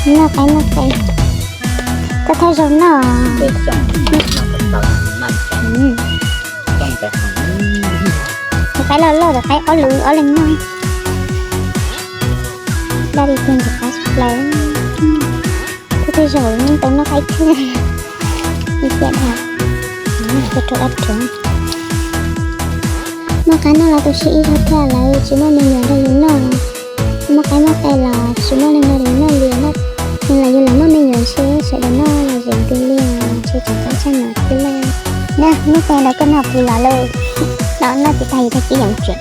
Noj qaib noj qaib, thawj thawj zaug noj. Tus qaib loj loj, tus qaib ob lub ob leeg noj. Daj li tiag ntxim qab tshaj plaws. Thawj thawj zaug yeej tau noj qaib thiab. Li tiag dab, ua rau dab rhuav. Muaj qaib noj los tu siab ib zaug thiab, lawv tsis muaj me nyuam nrog yus noj. Muaj qaib muaj qe los tsis muaj leej nrog yus noj li na. Los yus los muaj me nyuam ntshe sawv daws noj los zem ntws li, ntshe tseem qab tshaj no xwb na. Na, muab qe rau koj noj pw los lawm. Los noj tsis tag yus tag kis yeej tseem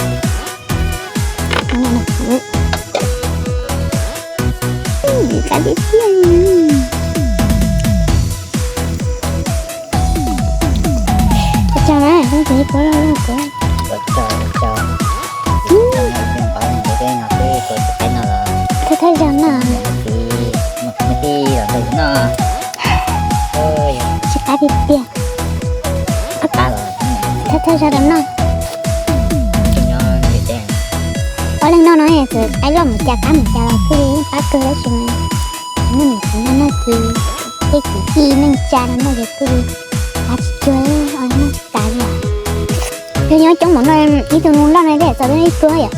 Qab tiag tiag. Ua tsaug na, kuv ib puab loj loj kuv. Thawj thawj zaug noj. Tsis qab tiag tiag. Thawj thawj zaug rau noj. Ob leeg noj no txawm qaib loj mus cas qab mus cas los kuj yeej qab kawg tab sis mas muaj niam txiv noj noj ces tej kwv tij neej tsa no noj ces kuj li qab tsis cuag, ob leeg noj tsis tas li. Yog nyob coob mus no ib tug loj no tej txaus ib puab yom,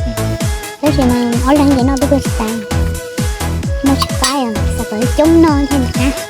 tab sis mas ob leeg ces noj kuj tsis tas, noj tsis qab, xav kom coob noj thiaj li qab.